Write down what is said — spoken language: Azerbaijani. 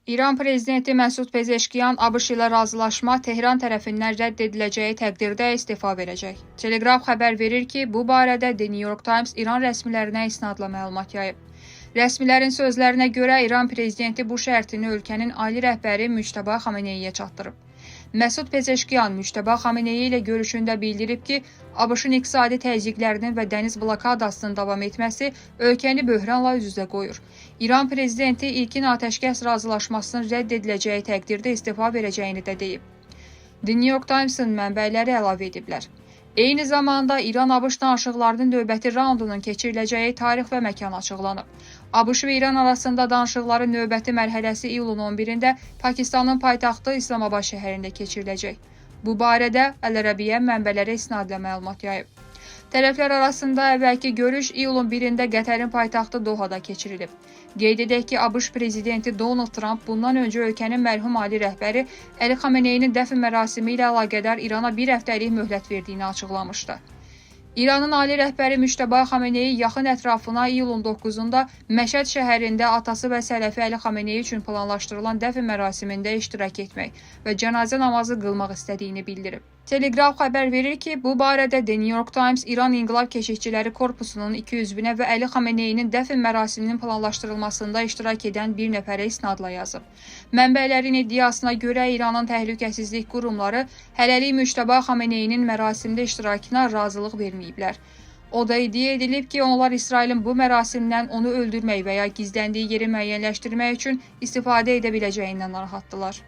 İran prezidenti Məsud Pezeşkiyan ABŞ ilə razılaşma Tehran tərəfindən rədd ediləcəyi təqdirdə istefa verəcək. Telegraf xəbər verir ki, bu barədə The New York Times İran rəsmilərinə isnadla məlumat yayıb. Rəsmilərin sözlərinə görə İran prezidenti bu şərtini ölkənin ali rəhbəri Müctəba Xameneyiyə çatdırıb. Məsud Pezeşkiyan Müctəba Xameneyi ilə görüşündə bildirib ki, ABŞ-ın iqtisadi təzyiqlərinin və dəniz blokadasının davam etməsi ölkəni böhranla üz-üzə qoyur. İran prezidenti ilkin atəşkəs razılaşmasının rədd ediləcəyi təqdirdə istefa verəcəyini də deyib. The New York Times-ın mənbələri əlavə ediblər. Eyni zamanda İran-ABŞ danışıqlarının növbəti raundunun keçiriləcəyi tarix və məkan açıqlanıb. ABŞ və İran arasında danışıqların növbəti mərhələsi iyulun 11-də Pakistanın paytaxtı İslamabad şəhərində keçiriləcək. Bu barədə Əl-Ərəbiyyə mənbələrə isnadla məlumat yayıb. Tərəflər arasında əvvəlki görüş iyulun 1-də Qətərin paytaxtı Dohada keçirilib. Qeyd edək ki, ABŞ prezidenti Donald Tramp bundan öncə ölkənin mərhum ali rəhbəri Əli Xameneyinin dəfn mərasimi ilə əlaqədar İrana bir həftəlik möhlət verdiyini açıqlamışdı. İranın ali rəhbəri Müctəba Xameneyi yaxın ətrafına iyulun 9-da Məşəd şəhərində atası və sələfi Əli Xameneyi üçün planlaşdırılan dəfn mərasimində iştirak etmək və cənazə namazı qılmaq istədiyini bildirib. Telegraf xəbər verir ki, bu barədə The New York Times İran İnqilab Keşikçiləri Korpusunun iki üzvünə və Əli Xameneyinin dəfn mərasiminin planlaşdırılmasında iştirak edən bir nəfərə isnadla yazıb. Mənbələrin iddiasına görə İranın təhlükəsizlik qurumları hələlik Müctəba Xameneyinin mərasimdə iştirakına razılıq verməyiblər. O da iddia edilib ki, onlar İsrailin bu mərasimdən onu öldürmək və ya gizləndiyi yeri müəyyənləşdirmək üçün istifadə edə biləcəyindən narahatdırlar.